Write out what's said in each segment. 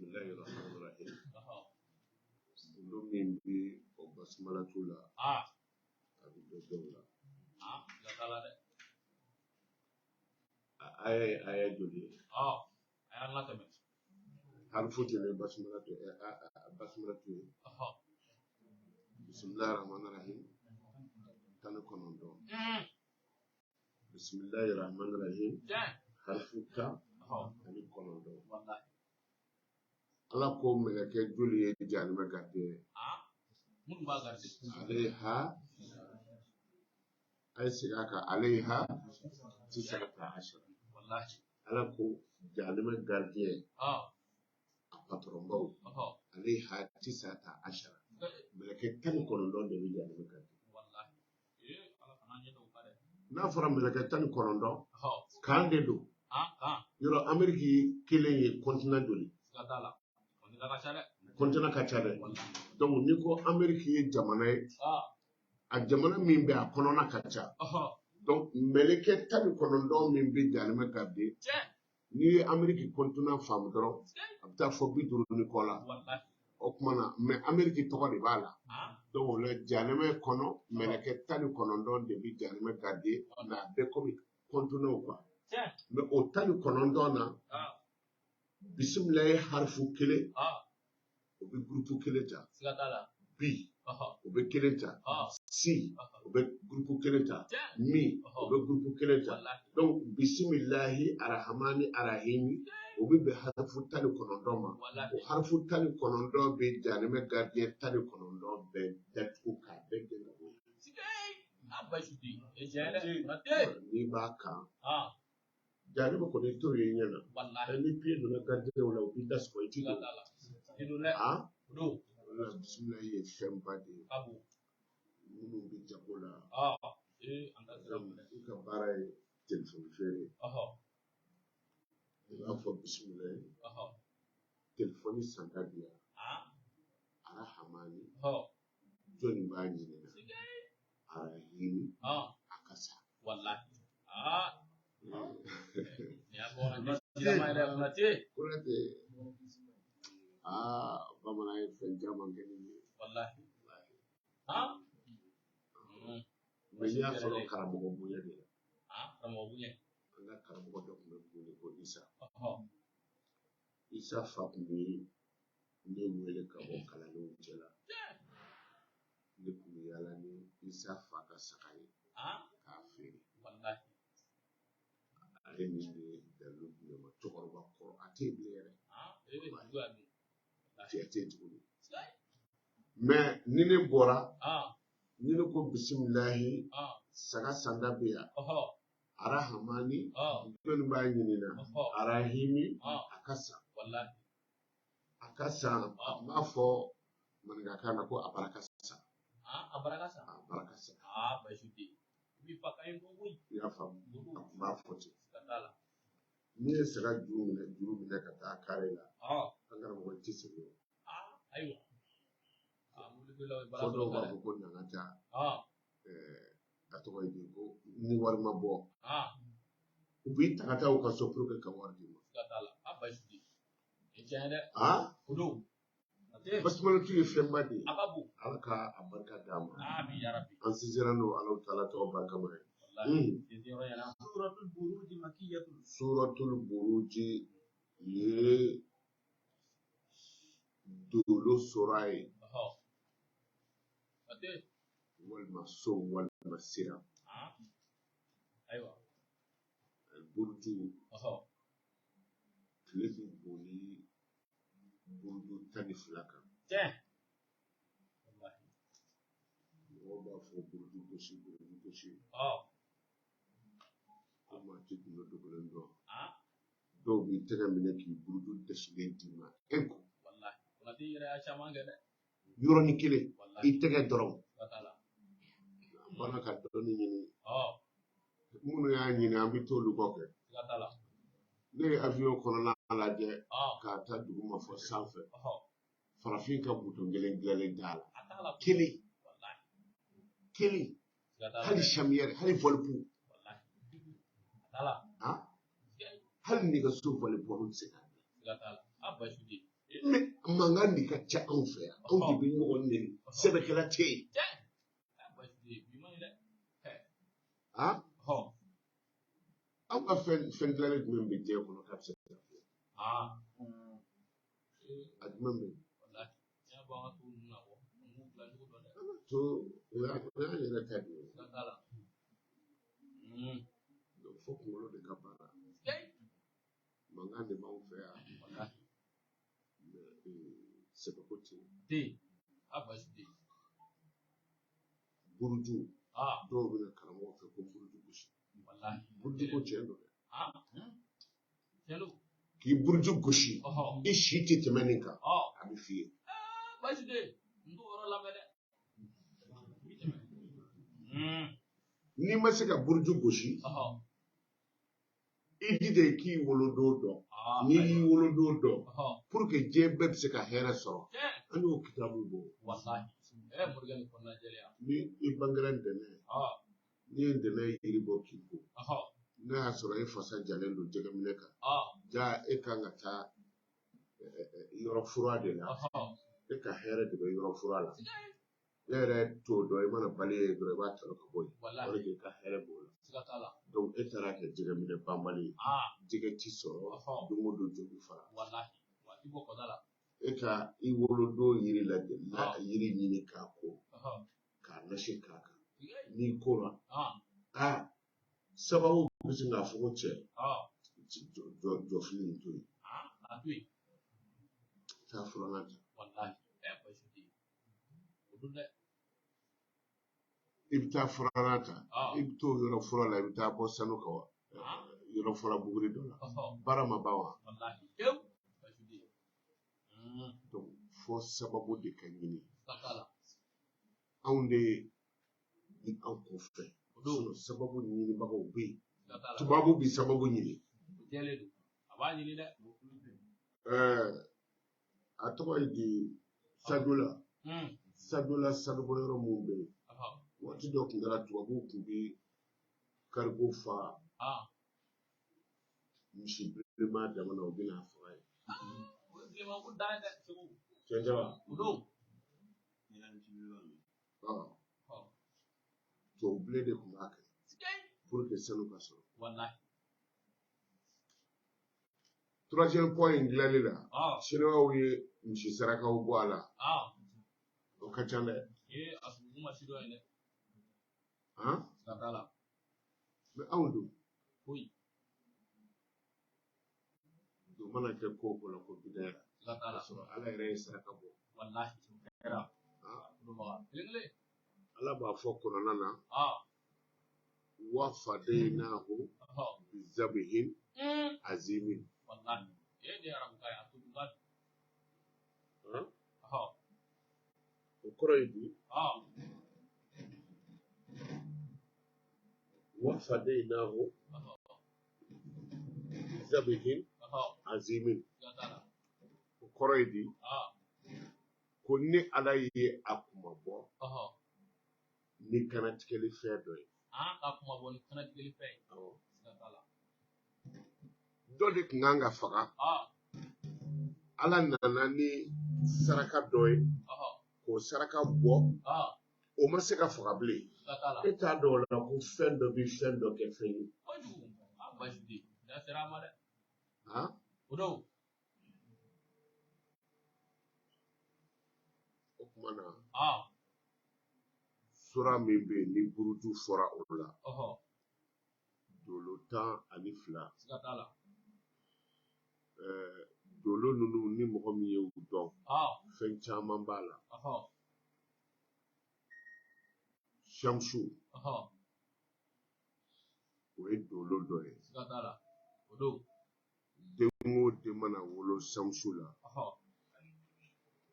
Bisimilahi rahmani rahim. Gundo min bɛ o basimalatu la, a bɛ dɔ dɔw la. Siga t'a la dɛ. A aya ye aya joli ye? A y'an latɛmɛ. Harifu joli ye basimalatu basimalatu ye? Bisimilahi rahmani rahim 19. Bisimilahi rahmani rahim harifu 19. Ala ko mɛlɛkɛ joli ye jahanama gardien ye? Minnu b'a garder. Alayha, a ye segin a kan, alayha tisata ashara. Ala ko jahanama gardien, a patɔrɔnbaw, alayha tisata ashara, mɛlɛkɛ 19 de bɛ jahanama garder. N'a fɔra mɛlɛkɛ 19, kan de don. Yɔrɔ Ameriki kelen ye continent joli? Continent ka ca dɛ. Donc n'i ko Ameriki ye jamana ye, a jamana min bɛ a kɔnɔna ka ca. Donc mɛlɛkɛ 19 min bɛ jahanama garder, n'i ye Ameriki continent faamu dɔrɔn, a bɛ taa fɔ 50 ni kɔ la. O tuma na, mais Ameriki tɔgɔ de b'a la. Donc o la jahanama kɔnɔ, mɛlɛkɛ 19 de bɛ jahanama garder, mais a bɛɛ komi continent quoi. Mais o 19 na, bisimila ye harifu kelen, o bɛ groupe kelen ta. Bi, o bɛ kelen ta. Si, o bɛ groupe kelen ta. Mi, o bɛ groupe kelen ta. Donc bisimilahi arahamani arahimi, o bɛ bɛn harifu 19 ma. O harifu 19 bɛ jahanama gardien 19 bɛɛ datugu k'a bɛɛ gɛn ka bɔ yen. N'i b'a kan, jahanama kɔni t'o ye ɲɛ na. Ni pied donna gardien la, u b'i da sɔgɔ, i t'i don. O la bisimilahi ye fɛnba de ye. Minnu bɛ jago la, i ka baara ye telefɔni feere, i b'a fɔ bisimilahi, telefɔni santa bi yan, arahamani, jɔnni b'a ɲini na, arahimi, a ka sa. Konate, aa, bamanan ye fɛn caman kɛ nin ye. Mais n'i y'a sɔrɔ karamɔgɔ bonya de la. An ka karamɔgɔ dɔ tun bɛ Buguni ko Isa. Isa fa tun bɛ ne wele ka bɔ kalandenw cɛ la. Ne tun bɛ yaala ni Isa fa ka saga ye k'a feere. A ye nin de dalilu di ne ma, cɛkɔrɔba kɔrɔ, a tɛ yen bilen yɛrɛ. A tɛ yen tuguni. Mais ni ne bɔra, ni ne ko bisimilahi, saga sanda bɛ yan, arahamani, jɔnni b'a ɲini na, arahimi, a ka san. A ka san, a tun b'a fɔ maninkakan na ko a baraka san. A baraka san. A baraka san. I y'a faamu, a tun b'a fɔ ten. N'i ye saga juru minɛ ka taa kare la, an karamɔgɔ i tɛ segin o. Fo dɔw b'a fɔ ko na ka taa, a tɔgɔ ye di, ko ni wari ma bɔ, u b'i ta ka taa u ka so pour que ka wari d'i ma. Basimalatu ye fɛnba de ye. Ala ka a barika d'a ma. An sinsinra n'o Alahu taala tɔgɔ barikama ye. Suratul Buruji ye dolo sura ye, walima so, walima sira. Buruju, tile bɛ boli buruju 12 kan. Mɔgɔw b'a fɔ buruju gosi, buruju gosi. Ko maa tɛ gundo dogolen dɔn. Dɔw b'i tɛgɛ minɛ k'i buruju dasilen d'i ma un coup. Yɔrɔnin kelen, i tɛgɛ dɔrɔn. An banna ka dɔnni ɲini. Minnu y'a ɲini, an bɛ t'olu kɔ kɛ. Ne ye avion kɔnɔna lajɛ k'a ta duguma fɔ sanfɛ. Farafin ka butɔn kelen dilanlen t'a la. Kelen. Kelen. Hali chambre, hali voile-poux. Hali nɛgɛso voile-poux, an tɛ se k'a dilan. Mais mankan de ka ca anw fɛ yan, anw de bɛ ɲɔgɔn neni, sɛbɛkɛla tɛ yen. Ah, anw ka fɛn dilannen jumɛn bɛ diɲɛ kɔnɔ k'a bɛ se ka fɔ? A jumɛn bɛ yen? To o y'an yɛrɛ ta de ye. Donc fo kunkolo de ka baara. Mankan de b'anw fɛ yan. Sɛbɛko tɛ yen. Buruju, dɔw bɛ na karamɔgɔ fɛ ko buruju gosi. Buruju ko tiɲɛ don dɛ. K'i buruju gosi, i si tɛ tɛmɛ nin kan, a bɛ f'i ye. N'i ma se ka buruju gosi, i jija i k'i wolodon dɔn. N'i y'i wolodon dɔn, pour que diɲɛ bɛɛ bɛ se ka hɛrɛ sɔrɔ, an y'o kitabu bɔ. Ni i bangera ntɛnɛn, n'i ye ntɛnɛn yiri bɔ k'i ko, n'a y'a sɔrɔ e fasa jalen don jɛgɛminɛ kan, ja e kan ka taa yɔrɔ fura de la, e ka hɛrɛ de bɛ yɔrɔ fura la. E yɛrɛ t'o dɔn, i mana bali ye dɔrɔn i b'a tɔrɔ ka bɔ yen, o de ka hɛrɛ b'o la. Donc e taara kɛ jɛgɛminɛ banbali ye, jɛgɛ ti sɔrɔ, don o don joli fara. E ka i wolodon yiri lajɛ, yiri ɲini k'a ko, k'a nasi k'a kan. N'i kora, aa sababu bɛ sin k'a fɔ ko cɛ, jɔfili in to yen. Taa furannan ta. I bɛ taa furannan ta, i bɛ t'o yɔrɔ fura la, i bɛ taa bɔ sanu kan wa, yɔrɔ fura buguri dɔ la, baara ma ban wa? Donc fo sababu de ka ɲini. Anw de bi an kun fɛ, sinon sababu ɲinibagaw bɛ yen. Tubabu bi sababu ɲini. A tɔgɔ ye di Sadola. Sadola sanubɔ yɔrɔ minnu bɛ yen, waati dɔ tun kɛra tubabuw tun bɛ karigo fa misi bilenman dama na, u bɛ n'a faga yen. Tiɲɛ tɛ wa? Tubabu bilen de tun b'a kɛ pour que sanu ka sɔrɔ. Troisième pont in dilanli la, Chinois ye misi sarakaw bɔ a la. O ka ca dɛ. Mais anw dun, don mana kɛ ko o ko la ko bidaya, k'a sɔrɔ Ala yɛrɛ ye saraka bɔ. Ala b'a fɔ kuranɛ na, wa fadaynahu bizabihin azimin. O kɔrɔ ye di? Wa fadaynahu bizabihin azimin. O kɔrɔ ye di? Ko ni Ala ye a kunmabɔ ni kannatigɛli fɛn dɔ ye. Dɔ de tun kan ka faga, Ala nana ni saraka dɔ ye k'o saraka bɔ, o ma se ka faga bilen. E t'a dɔn o la ko fɛn dɔ bɛ fɛn dɔ kɛ fɛn ye. O tuma na, sura min bɛ yen ni buruju fɔra o la, dolo 12. Dolo ninnu ni mɔgɔ min ye u dɔn, fɛn caman b'a la. Shamsu, o ye dolo dɔ ye. Den o den mana wolo Shamsu la,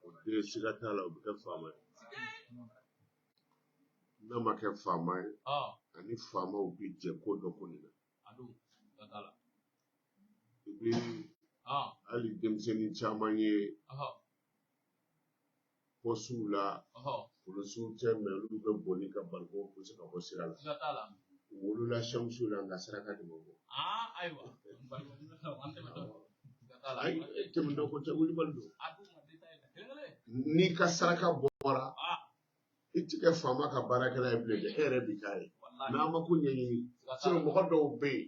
o den siga t'a la, o bɛ kɛ faama ye. N'a ma kɛ faama ye, ani faamaw bɛ jɛ ko dɔ ko nin na. I bɛ hali denmisɛnnin caman ye pɔsiw la, polisiw tɛ mɛ olu bɛ boli ka bariko posi ka bɔ sira la. U wolola Shamsu la, nka saraka de ma bɔ. Ayi, tɛmɛtɔ ko tɛ, wulibali don. N'i ka saraka bɔra, i ti kɛ faama ka baarakɛla ye bilen dɛ, e yɛrɛ bi k'a ye. N'an ma ko ɲɛɲini, sinon mɔgɔ dɔw bɛ yen,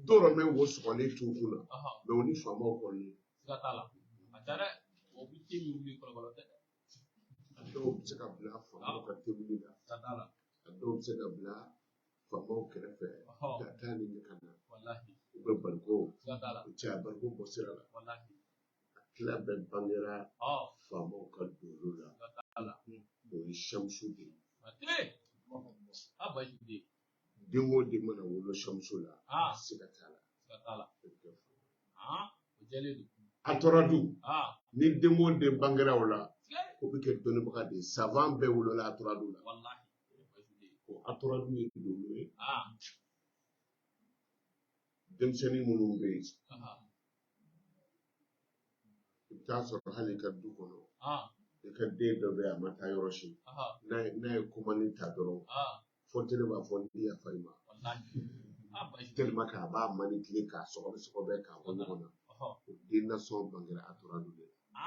dɔrɔmɛ wo sɔgɔlen t'u kun na, mais u ni faamaw kɔni. Siga t'a la. A ca dɛ. O bɛ te min wuli kɔlɔlɔ tɛ dɛ. A dɔw bɛ se ka bila faamaw ka tebili la. Siga t'a la. A dɔw bɛ se ka bila faamaw kɛrɛfɛ ka taa ni ka na. Walahi. U bɛ bariko. Siga t'a la. U cɛ a bariko bɔ sira la. Walahi. A tila bɛɛ bangera faamaw ka dolo la. Siga t'a la. O ye samusu de ye. A Bayisu den. Den o den mana wolo samusu la, siga t'a la. Siga t'a la. O jɛlen don. Atoradu, ni den o den bangera o la, o bɛ kɛ dɔnnibaga de ye. Savant bɛɛ wolola atoradu la. Walahi. Bayisu den. O atoradu ye dolo ye. Denmisɛnnin minnu bɛ yen, i bɛ taa sɔrɔ hali i ka du kɔnɔ, i ka den dɔ bɛ yen, a ma taa yɔrɔ si. N'a ye komani ta dɔrɔn, fo tele b'a fɔ n tɛ yafa i ma. Tellement que a b'a manipuler k'a sɔgɔbɛ sɔgɔbɛ k'a bɔ ɲɔgɔn na. O den nasɔn bangera atoradu de la.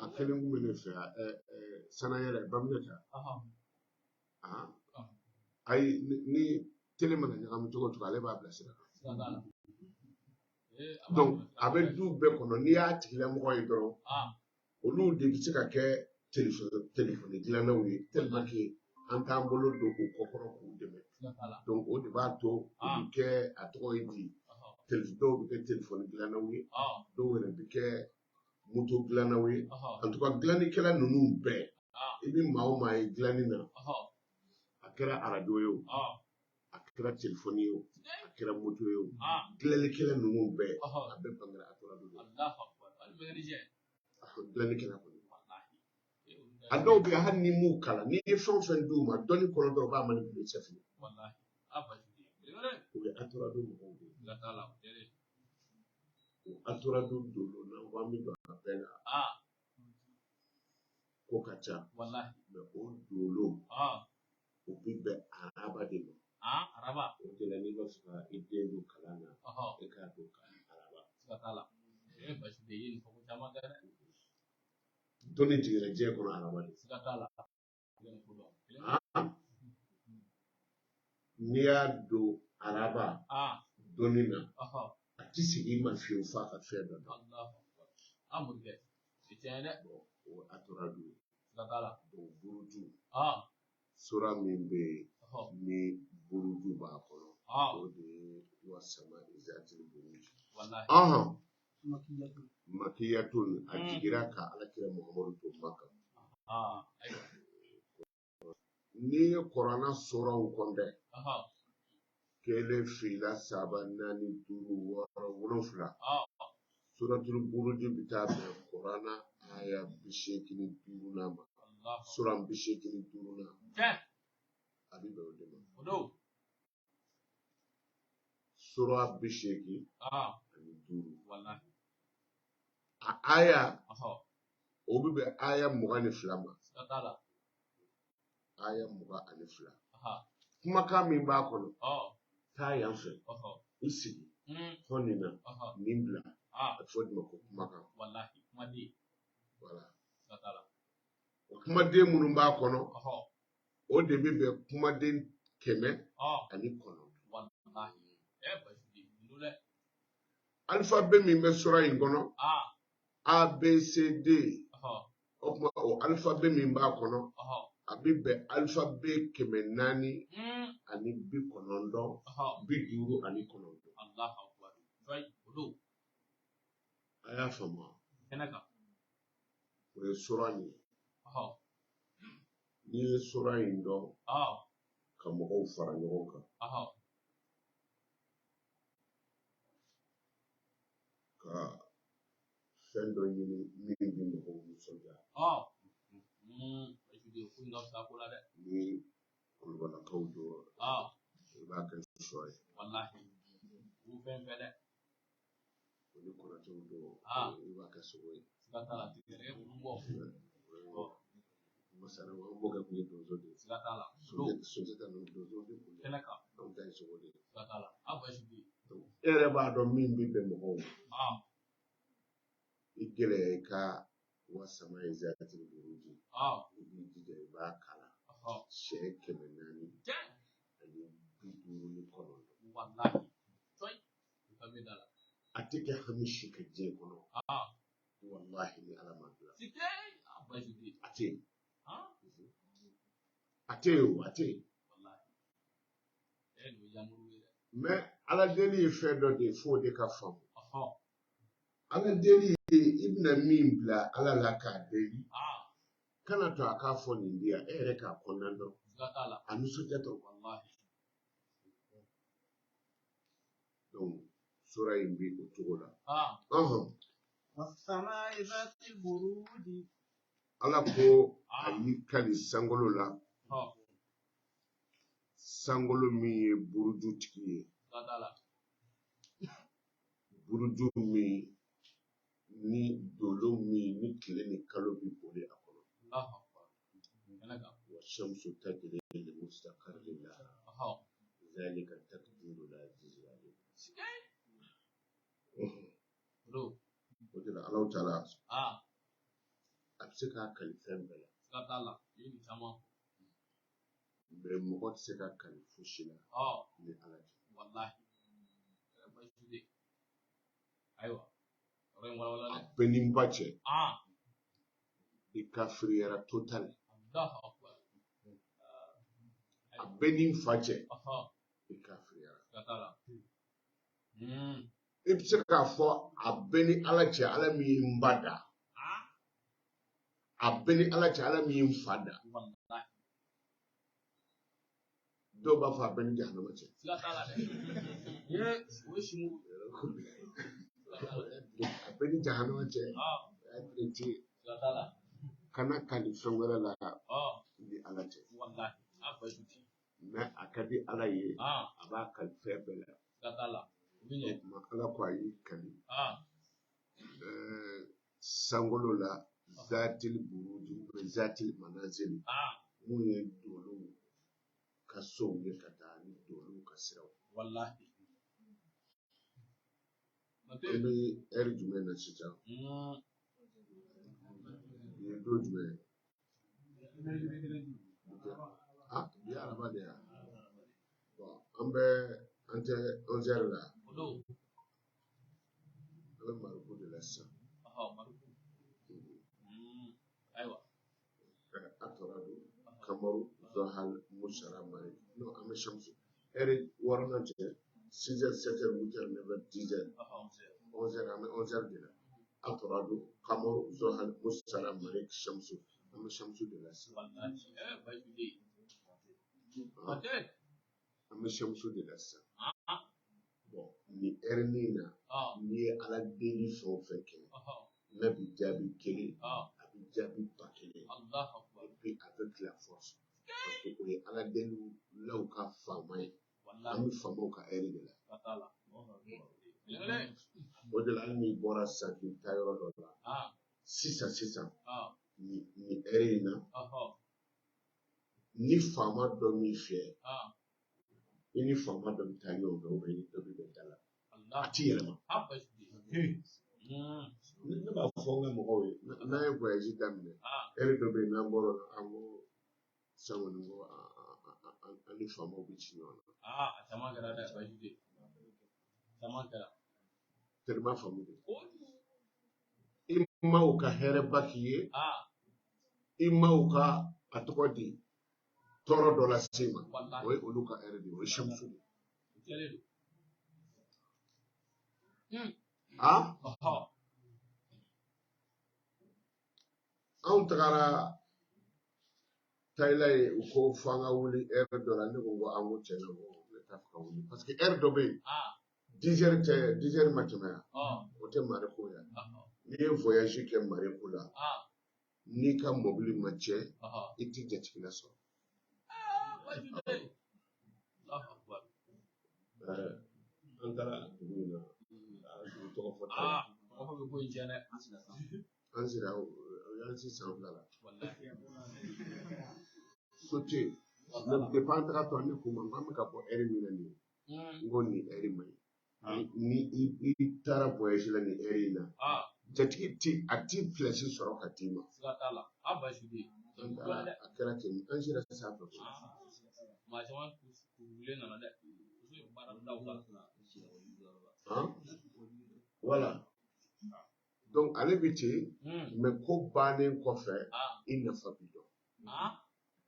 A kelen kun bɛ ne fɛ yan, Sanayɛlɛ Baminata. Ayi, ni tele mana ɲagami cogo o cogo, ale b'a bilasira. Donc a bɛ du bɛɛ kɔnɔ, n'i y'a tigilamɔgɔ ye dɔrɔn, olu de bɛ se ka kɛ telefɔni dilannaw ye, tellement que an t'an bolo don u kɔkɔrɔ k'u dɛmɛ. Donc o de b'a to u bɛ kɛ, a tɔgɔ ye di, dɔw bɛ kɛ telefɔni dilannaw ye, dɔw yɛrɛ bɛ kɛ moto dilannaw ye. En tout cas dilannikɛla ninnu bɛɛ, i bɛ maa o maa ye dilanni na, a kɛra arajo ye o, a kɛra telefɔni ye o, a kɛra moto ye o, dilannikɛla ninnu bɛɛ, a bɛɛ bangera atoradu de la. Dilannikɛla kɔni. A dɔw bɛ yen, hali ni m'u kalan, n'i ye fɛn o fɛn d'u ma dɔnni kɔnɔ dɔrɔn, u b'a manipuler, c'est fini. O ye atoradu mɔgɔw de ye. O atoradu dolo, n'an ko an bɛ don a bɛɛ la, ko ka ca. Mais o dolo, o bɛ bɛn araba de ma. O de la n'i b'a fɛ ka i den don kalan na, i k'a don araba. Dɔnni jiginna diɲɛ kɔnɔ araba de. N'i y'a don araba dɔnni na, a ti segin i ma fiyewu f'a ka fɛn dɔ dɔn. O atoradu ye. Donc buruju, sura min bɛ yen ni buruju b'a kɔnɔ, o de ye wa sama izatili buruju. Makiyatun, a jigira ka Alakira Muhamadu to Maka. N'i ye Kurana suraw kɔntɛ, 1, 2, 3, 4, 5, 6, 7, suratul buruju bɛ taa bɛn Kurana aya 85 ma. Sura 85, a bɛ bɛn o de ma. Sura 85. A aya, o bɛ bɛn aya 22 ma. Aya 22. Kumakan min b'a kɔnɔ, taa yan fɛ, i sigi, hɔn nin na, nin bila, a bɛ fɔ o de ma ko kumakan. Voilà. O kumaden minnu b'a kɔnɔ, o de bɛ bɛn kumaden 109. Alphabet min bɛ sura in kɔnɔ, A, B, C, D, o tuma o alphabet min b'a kɔnɔ, a bɛ bɛn alphabet 490, 59. A y'a faamu? O ye sura nin ye. N'i ye sura in dɔn, ka mɔgɔw fara ɲɔgɔn kan, ka fɛn dɔ ɲini min bɛ mɔgɔw nisɔndiya. Ni kulubalakaw don, i b'a kɛ sɔ ye. O ni konatɛw don, i b'a kɛ sogo ye. Masara, an mɔkɛ tun ye donso de ye. Sunjata ninnu donso de tun ye. Anw ta ye sogo de ye. E yɛrɛ b'a dɔn min bɛ bɛn mɔgɔw ma. I gɛlɛya i ka wasamayi zatil buruji, i b'i jija i b'a kalan siɲɛ 459. Wallahi. Coyi. I bɛ da la. A tɛ kɛ hami si kɛ diɲɛ kɔnɔ. Wallahi ni Ala ma dilan. Sike. A Bayisu den. A tɛ yen. A tɛ yen o, a tɛ yen. Wallahi. Nin ye yamuru ye dɛ. Mais Ala deli ye fɛn dɔ de ye f'o de ka faamu. Ala deli ye i bɛna min bila Ala la k'a deli. Kana to a k'a fɔ nin di yan, e yɛrɛ k'a kɔnɔna dɔn. Siga t'a la. A nisɔndiyatɔ. Wallahi. Donc sura in bɛ o cogo la. Ala ko a y'i kali sankolo la. Sankolo min ye buruju tigi ye. Siga t'a la. Buruju min ni dolo min ni tile ni kalo bɛ boli a kɔnɔ. Allahu akbar. Kɛnɛ kan. Wa shamsu tajri li mustaqarrin laha. Zalika taqdirul azizil alim. Sike. O O de la Alahu taala a bɛ se k'a kali fɛn bɛɛ la. Siga t'a la. I ye nin caman fɔ. Mais mɔgɔ tɛ se ka kali fosi la ni Ala tɛ. Wallahi. Bayisu den. Ayiwa. Yɔrɔ in walawala A dɛ. bɛɛ ni n ba cɛ. I kafiriyara total. Allahu akbar. A bɛɛ ni n fa cɛ. I kafiriyara. Siga t'a la. I bɛ se k'a fɔ a bɛɛ ni Ala cɛ, Ala min ye n ba da. A bɛɛ ni Ala cɛ, Ala min ye n fa da. Wallahi. Dɔw b'a fɔ a bɛɛ ni jahanama cɛ. Siga t'a la dɛ. O ye simu. A bɛɛ ni jahanama cɛ. Siga t'a la. Kana kali fɛn wɛrɛ la ni Ala cɛ. Wallahi. A Bayisu den. Mais a ka di Ala ye, a b'a kali fɛn bɛɛ la. Siga t'a la. O bɛ ɲɛ. O tuma Ala ko a y'i kali sankolo la zatil buruji ou bien zatil manazili. Mun ye dolow ka sow ye ka taa ni dolow ka siraw. Wallahi. An bɛ ɛri jumɛn na sisan? Bi ye don jumɛn ye? Bi ye araba de ye. Bon, an bɛ an tɛ 11 heures la. An bɛ Mariku de la sisan. Mariku. Ayiwa. Atoradu, Kamaru, Zohal, Musara, Mari. Non, an bɛ Shamsu. Ɛri wɔɔrɔnan cɛ, 6 heures, 7 heures, 8 heures, 9 heures, 10 heures. 11 heures, an bɛ 11 heures de la. Atoradu, Kamaru, Zohal, Musara, Mari, Shamsu. An bɛ Shamsu de la sisan. Wallahi. Bayisu den. An bɛ Shamsu de la sisan. Bon, nin ɛri in na, n'i ye Ala deli fɛn o fɛn kɛ, n'a bɛ jaabi kelen, a bɛ jaabi 1000. Allahu akbar. Et puis avec la force. Parce que o ye Ala delilaw ka faama ye. Wallahi. An bɛ faamaw ka ɛri de la. Siga t'a la. O de la hali n'i bɔra sisan k'i bɛ taa yɔrɔ dɔ la, sisan sisan, nin ɛri in na, ni faama dɔ m'i fɛ, i ni faama dɔ bɛ taa ɲɔgɔn fɛ, ou bien i ni dɔ bɛ bɛn da la. A ti yɛlɛma. Ne b'a fɔ n ka mɔgɔw ye, n'an ye voyage daminɛ, ɛri dɔ bɛ yen n'an bɔra o la, an ko sisan kɔni ko an ni faamaw bɛ ci ɲɔgɔn na. A caman kɛra dɛ, Bayisu den. Caman kɛra. Tellement faamu de. I ma u ka hɛrɛba k'i ye, i ma u ka a tɔgɔ di tɔɔrɔ dɔ lase i ma. Wallahi. O ye olu ka hɛrɛ de ye, o ye Shamsu de ye. O jɛlen don. Anw tagara Tayila ye, u ko f'an ka wuli ɛri dɔ la, ne ko an ko tiɲɛ na ko ne t'a fɛ ka wuli parce que ɛri dɔ bɛ yen, 10 heures tɛ, 10 heures ma tɛmɛ yan, o tɛ Mariko ye. N'i ye voyage kɛ Mariko la, n'i ka mɔbili ma tiɲɛ, i t'i jatigila sɔrɔ. Bayisu den. Allahu akbar. An taara dugu in na, dugu tɔgɔ fɔ t'a la. Tɔgɔ fɔ bɛ ko in tiɲɛ dɛ. An sera, o y'an si san 2 la. Wallahi. So tɛ yen. Depuis an tagatɔ ne k'u ma, n ko an bɛ ka bɔ ɛri min na nin ye, n ko nin ɛri man ɲi. Ni i taara voyage la nin ɛri in na, Jatigi ti a ti flèche sɔrɔ ka d'i ma. Siga t'a la. A Bayisu de. An taara, a kɛra ten, an sera sanfɛ. Maa caman wulilen nana dɛ. Muso ye baara daw la. Han? Voilà. Donc ale bɛ ten, mais ko bannen kɔfɛ, i nafa bi dɔn.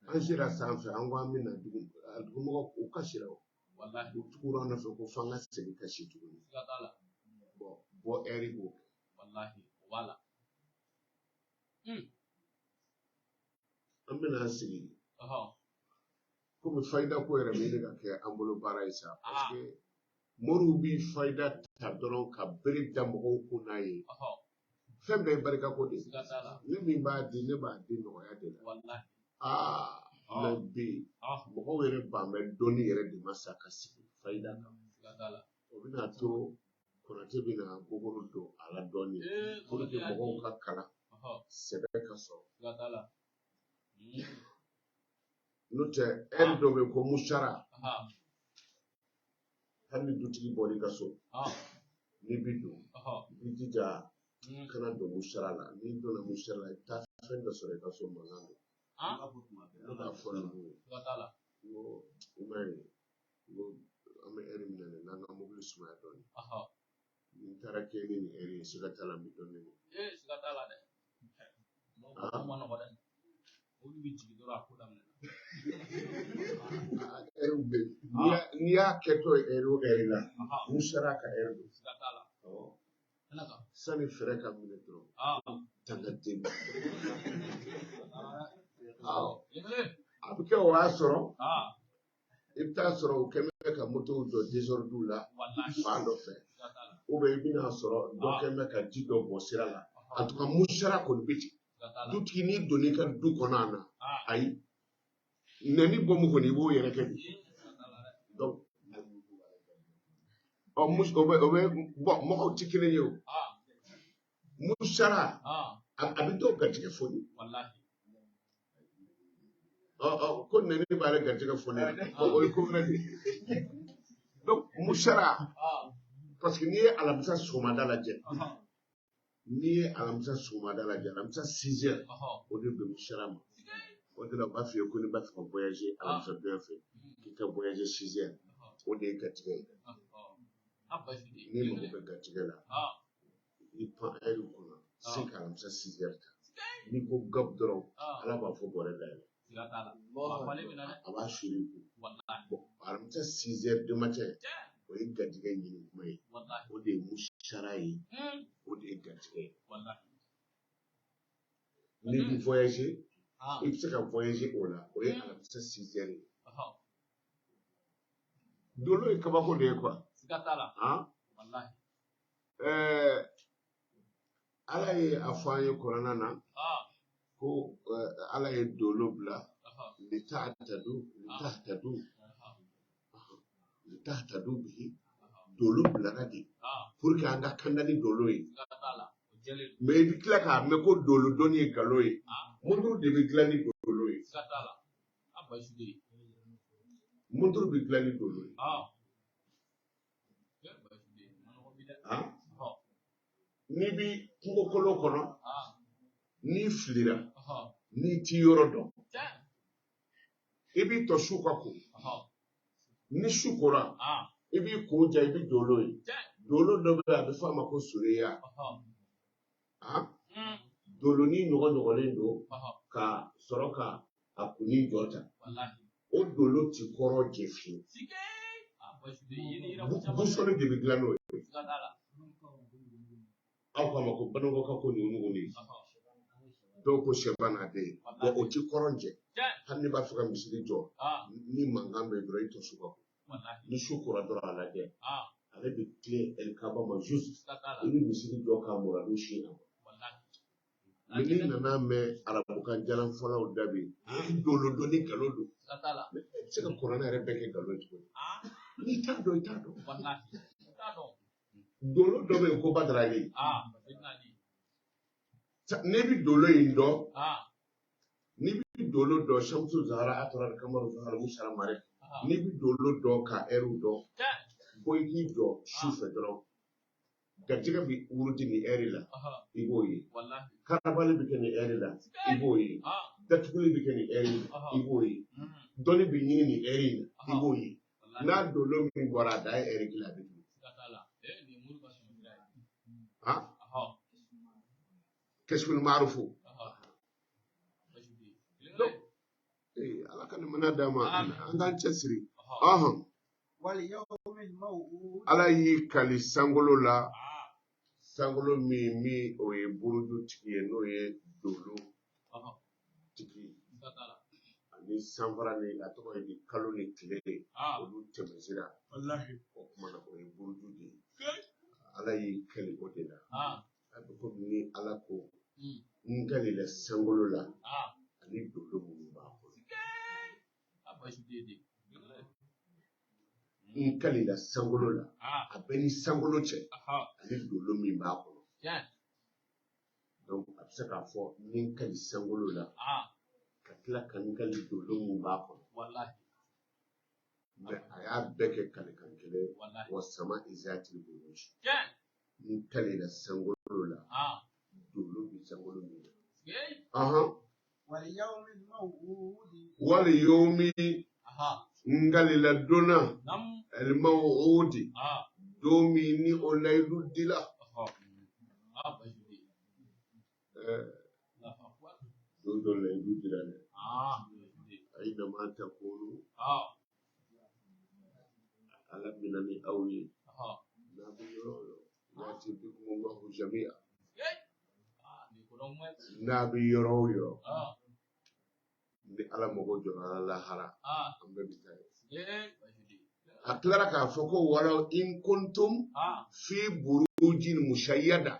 An sera sanfɛ, an ko an bɛ na dugu, a dugumɔgɔw u kasira o. Walahi. U tugura an nɔfɛ ko f'an ka segin ka si tuguni. Siga t'a la. Bon, bɔ ɛri b'o kɛ. Walahi, o b'a la. An bɛna sigi. Komi fayida ko yɛrɛ bɛ ɲini ka kɛ an bolo baara ye sa. Parce que moriw bi fayida ta dɔrɔn ka bere da mɔgɔw kun n'a ye. Fɛn bɛɛ ye barika ko de ye. Siga t'a la. Ne min b'a di, ne b'a di nɔgɔya de la. Walahi. Aa, mais bi mɔgɔw yɛrɛ ban bɛ dɔnni yɛrɛ de ma sa ka sigi fayida kan. Siga t'a la. O bɛna to Konate bɛna gogoro don a la dɔɔni pour que mɔgɔw ka kalan, sɛbɛ ka sɔrɔ. Siga t'a la. N'o tɛ, ɛri dɔ bɛ yen ko musara. Hali ni dutigi bɔra i ka so, n'i bɛ don, i b'i jija kana don musara la. N'i donna musara la, i bɛ taa fɛn dɔ sɔrɔ i ka so, mankan don. Ne b'a fɔ ninnu ye, n ko i m'a ye, n ko an bɛ ɛri min na nin, n'an ka mobili sumaya dɔɔni. Ni n taara kɛ ni nin ɛri ye, siga t'a la, n bɛ dɔɔnin de. Ee, siga t'a la dɛ. O ma nɔgɔ dɛ. Olu bɛ jigin dɔrɔn, a ko daminɛ. Ɛriw bɛ yen. N'i y'a kɛtɔ ye ɛri o ɛri la, musara ka ɛri don. Siga t'a la. Sani fɛrɛ ka minɛ dɔrɔn, dangaden. Awɔ. A bɛ kɛ o y'a sɔrɔ, i bɛ taa sɔrɔ u kɛn bɛ ka motow jɔ désordre la fan dɔ fɛ, ou bien i bɛna sɔrɔ dɔ kɛn bɛ ka ji dɔ bɔn sira la. En tout cas, musara kɔni bɛ ten. Dutigi, n'i donn'i ka du kɔnɔ a na, ayi, nɛni bɔ mun kɔni, i b'o yɛrɛ kɛ de. Donc ɔ mus o bɛ o bɛ bɔn, mɔgɔw tɛ kelen ye o. Musara, a bɛ dɔw garijɛgɛ foni. Ɔ ɔ ko nɛni b'ale garijɛgɛ foni, o ye ko wɛrɛ de ye. Donc musara, parce que n'i ye alamisa sɔgɔmada lajɛ, n'i ye alamisa sɔgɔmada lajɛ, alamisa 6 heures, o de bɛ musara ma. O de la u b'a f'i ye ko n'i b'a fɛ ka voyager alamisa donya fɛ, k'i ka voyager 6 heures, o de ye garijɛgɛ ye. N'i mago bɛ garijɛgɛ la, i pan ɛri kunna sin ka alamisa 6 heures ta. N'i ko gab dɔrɔn, Ala b'a fɔ bɔrɛ dayɛlɛ, a b'a suri i kun. Bon, alamisa 6 heures du matin, o ye garijɛgɛ ɲini kuma ye, o de ye musara ye, o de ye garijɛgɛ ye. N'i bɛ voyager, i bɛ se ka voyager o la, o ye alamisa 6 heures ye. Dolo ye kabako de ye quoi. Siga t'a la. Han? Ɛɛ, Ala ye a fɔ an ye kuranɛ na ko Ala ye dolo bila litahtadu litahtadu litahtadu bihi. Dolo bilara de pour que an ka kanda ni dolo ye. Mais i bɛ tila k'a mɛn ko dolo dɔnni ye nkalon ye. Monturu de bɛ dilan ni dolo ye. Monturu bɛ dilan ni dolo ye. N'i bɛ kungo kɔnɔ, n'i filira, n'i t'i yɔrɔ dɔn, i b'i to su ka ko. Ni su kora, i b'i kun ja, i bɛ dolo ye. Dolo dɔ bɛ yen, a bɛ fɔ a ma ko sureya. Dolonin ɲɔgɔn ɲɔgɔnlen don ka sɔrɔ ka a kunnin jɔ ta. O dolo ti kɔrɔn jɛ fiyewu. Boussole de bɛ dilan n'o ye. Aw k'a ma ko banakɔka ko ɲuguɲugu ye, dɔw ko sɛba n'a den. Bon, o ti kɔrɔn jɛ. Hali n'i b'a fɛ ka misiri jɔ, ni mankan bɛ dɔrɔn, i to su ka ko. Ni su kora dɔrɔn, a lajɛ, ale bɛ tilen ɛlikaba ma juste, i bɛ misiri jɔ k'a muradu sin a ma. Mais n'i nana mɛn arabukan jalan fɔlaw da bi, dolo dɔn ni nkalon don. E bɛ se ka kuranɛ yɛrɛ bɛɛ kɛ nkalon ye cogo di? N'i t'a dɔn, i t'a dɔn. Dolo dɔ bɛ yen ko Badarali. N'i bɛ dolo in dɔn, n'i bɛ dolo dɔn, Shamsu Zahara Atara Kamaru Zahara Musara Mare, n'i bɛ dolo dɔn ka ɛriw dɔn, ko i k'i jɔ su fɛ dɔrɔn. Garijɛgɛ bɛ wurudi nin ɛri la, i b'o ye. Karabali bɛ kɛ nin ɛri la, i b'o ye. Datuguli bɛ kɛ nin ɛri la, i b'o ye. Dɔnni bɛ ɲini nin ɛri in na, i b'o ye. N'a dolo min bɔra, a dan ye ɛri kelen, a bɛ tugu. Kɛsifili maarufu. Donc Ala ka limaniya d'an ma, an k'an cɛsiri. Ala y'i kali sankolo la, sankolo min o ye buruju tigi ye, n'o ye dolo tigi ani sanfara ni a tɔgɔ ye di kalo ni tile, olu tɛmɛsira. O tuma na o ye buruju de ye. Ala y'i kali o de la. A bɛ komi ni Ala ko n kalila sankolo la ani dolo minnu b'a kɔnɔ. N kalila sankolo la, a bɛ ni sankolo cɛ ani dolo min b'a kɔnɔ. Donc a bɛ se k'a fɔ n ye n kali sankolo la ka tila ka n kali dolo min b'a kɔnɔ. Mais a y'a bɛɛ kɛ kalikan kelen. Wa sama'i zatil buruj. N kalila sankolo la, dolo bɛ sankolo min na. Wal yomi, n kalila don na, al-maw'udi, don min ni o layidu dila. Don dɔ layidu dila dɛ. Aynama takunu, Ala bɛ na ni aw ye n'a bɛ yɔrɔ o yɔrɔ. Ya'ti bikumullahu jami'a. N'a bɛ yɔrɔ o yɔrɔ, ni Ala mago jɔra ala lahara, an bɛɛ bɛ taa yen. A tilara k'a fɔ ko walaw in kuntum fi burujin mushayyada,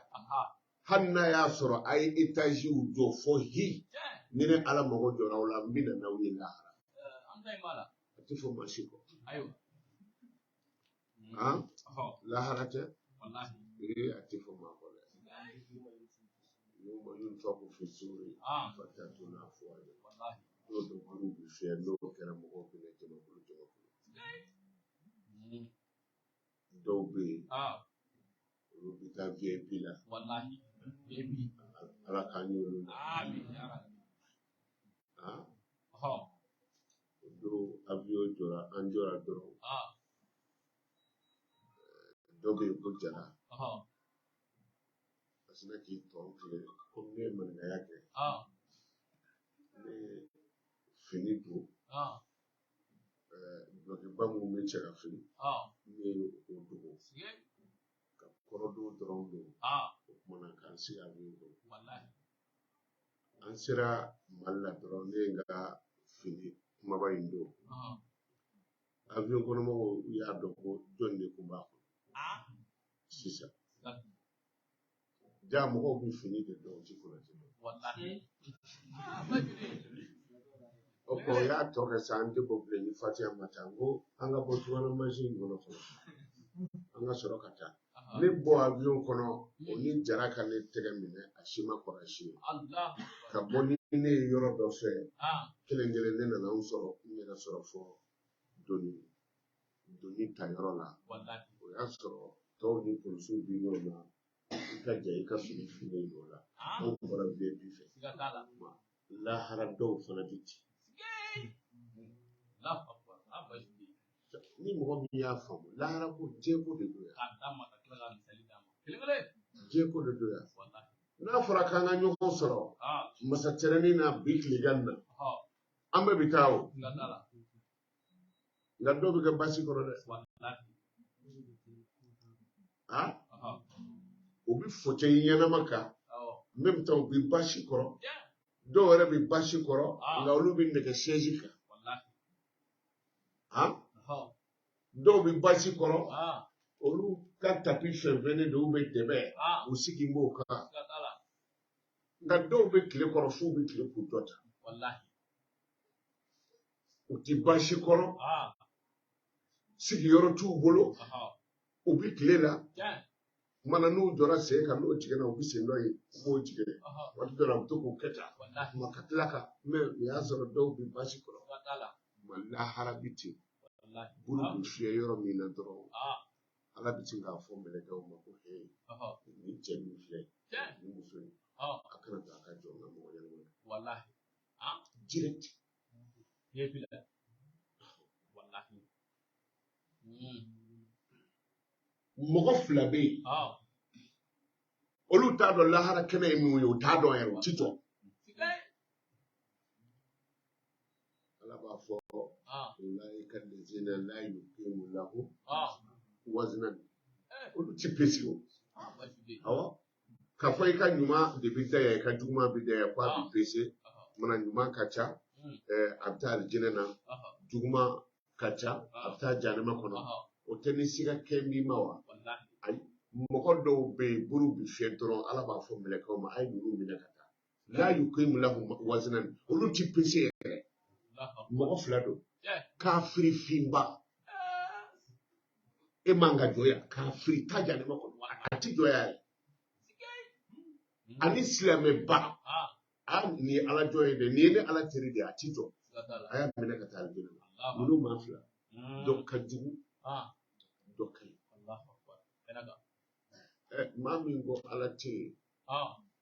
hali n'a y'a sɔrɔ a ye etaziw jɔ fo hi, ni ne Ala mago jɔra aw la, n bɛ na n'aw ye lahara. A tɛ fɔ maa si kɔ. Lahara tɛ, ee, a tɛ fɔ maa kɔ dɛ. Yawma yunfaku fi suri fata'tuna afwaja. N'o don buru bɛ fiyɛ, n'o kɛra mɔgɔw bɛ na jamakulu jamakulu. Dɔw bɛ yen, olu bɛ taa VIP la. Ala k'an y'olu la. O don avion jɔra, an jɔra dɔrɔn, dɔ bɛ yen ko Jara, a sinna k'i tɔn tilen komi ne ye maninkaya kɛ, ne ye fini don, dulɔkiba minnu bɛ cɛ ka fini, ne ye o dogo ka kɔrɔdon dɔrɔn don. O tuma na k'an sigi avion kɔnɔ, an sera Mali la dɔrɔn, ne ye n ka fini kumaba in don. Avion kɔnɔmɔgɔw y'a dɔn ko jɔn de tun b'a kɔnɔ sisan. Ja mɔgɔw bɛ fini de dɔn, u ti Konate dɔn. O tuma o y'a tɔ kɛ sa, an tɛ bɔ bilen ni Fatiya ma taa. N ko an ka bɔ subahana mansin in kɔnɔ fɔlɔ, an ka sɔrɔ ka taa. Ne bɔ avion kɔnɔ, o ni Jara ka ne tɛgɛ minɛ, a si ma kɔrɔ a si ye. Ka bɔ ni ne ye yɔrɔ dɔ fɛ kelen kelen, ne nana n sɔrɔ, n yɛrɛ sɔrɔ fɔ doni ta yɔrɔ la. O y'a sɔrɔ tɔw ni polisiw bɛ ɲɔgɔn na, i ka ja i ka fini finnen don la. Anw bɔra VIP fɛ. Lahara dɔw fana bɛ ten. Ni mɔgɔ min y'a faamu, lahara ko diɲɛ ko de don yan, diɲɛ ko de don yan. N'a fɔra k'an ka ɲɔgɔn sɔrɔ masa tɛrɛnin na bi tilegan na, an bɛɛ bɛ taa o, nka dɔw bɛ kɛ basi kɔrɔ dɛ. U bɛ fauteuil ɲɛnama kan, même temps u bɛ basi kɔrɔ. Dɔw yɛrɛ bɛ basi kɔrɔ, nka olu bɛ nɛgɛ chaise kan. Dɔw bɛ basi kɔrɔ, olu ka tapis fɛnfɛnnen don, u bɛ dɛbɛ, u sigi b'o kan. Nka dɔw bɛ tile kɔrɔ f'u bɛ tile k'u dɔ ta, u ti basi kɔrɔ, sigiyɔrɔ t'u bolo, u bɛ tile la. Kuma na n'u jɔra sen kan, n'o jiginna, u bɛ sen dɔ ye, u b'o jigin. Waati dɔ la u bɛ to k'o kɛ tan kuma ka tila ka mɛ. O y'a sɔrɔ dɔw bɛ basi kɔrɔ. Ma lahara bi ten, buru bɛ fiyɛ yɔrɔ min na dɔrɔn, Ala bɛ sin k'a fɔ mɛlɛkɛw ma ko he. Direct. Wallahi. Mɔgɔ fila bɛ yen. Olu t'a dɔn lahara kɛnɛ ye mun ye, u t'a dɔn yɛrɛ, u ti jɔ. Ala b'a fɔ ulaika allazina la yuqimu lahu waznan. Olu ti pesi o. Awɔ. K'a fɔ i ka ɲuman de bɛ da yan, i ka juguman bɛ da yan, ko a bɛ pese. Mana ɲuman ka ca, a bɛ taa alijinɛ na, juguman ka ca, a bɛ taa jahanama kɔnɔ. O tɛ ni siga kɛ min ma wa? Ayi, mɔgɔ dɔw bɛ yen, buru bɛ fiyɛ dɔrɔn, Ala b'a fɔ mɛlɛkɛw ma, a ye ninnu minɛ ka taa. La yuqimu lahum waznan, olu ti pese yɛrɛ. Mɔgɔ fila don. Kafiri finba, e man ka jɔ yan, kafiri taa jahanama kɔnɔ, a ti jɔ yan yɛrɛ. Ani silamɛba, a nin ye ala jɔn ye dɛ, nin ye ne ala teri de ye, a ti jɔ, a y'a minɛ ka taa alijinɛ na. Ninnu maa fila, dɔ ka jugu, dɔ ka ɲi. Maa min ko ala tɛ yen,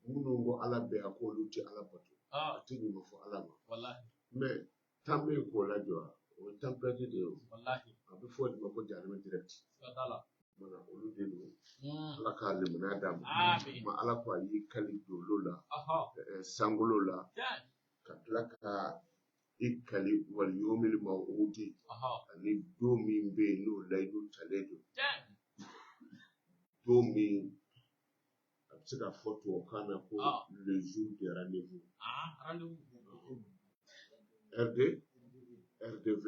minnu ko ala bɛ yan, k'olu tɛ ala bato, a tɛ ɲuman fɔ ala ma. Mais temps bɛ yen k'o lajɔ, o ye temps perdu de ye o. A bɛ fɔ o de ma ko jahanama direct. Mana olu de don. Ala ka limaniya d'a ma. Ma ala ko a y'i kali dolo la, sankolo la, ka tila ka i kali wal yomil mawudi, ani don min bɛ yen n'o layidu talen don. Don min a bɛ se ka fɔ tubabukan na ko le jour de rendez-vous. RD RDV.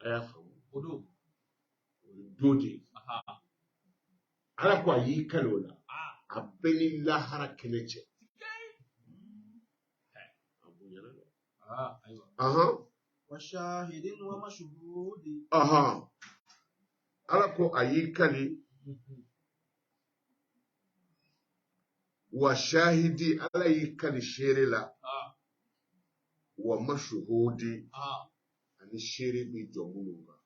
A y'a faamu. O ye don de ye. Ala ko a y'i kali o la. A bɛ ni lahara kɛnɛ cɛ. A bonyana dɛ. Ala ko a y'i kali wa shahidi, ala y'i kali seere la, wa mashuhudi, ani seere bɛ jɔ minnu kan.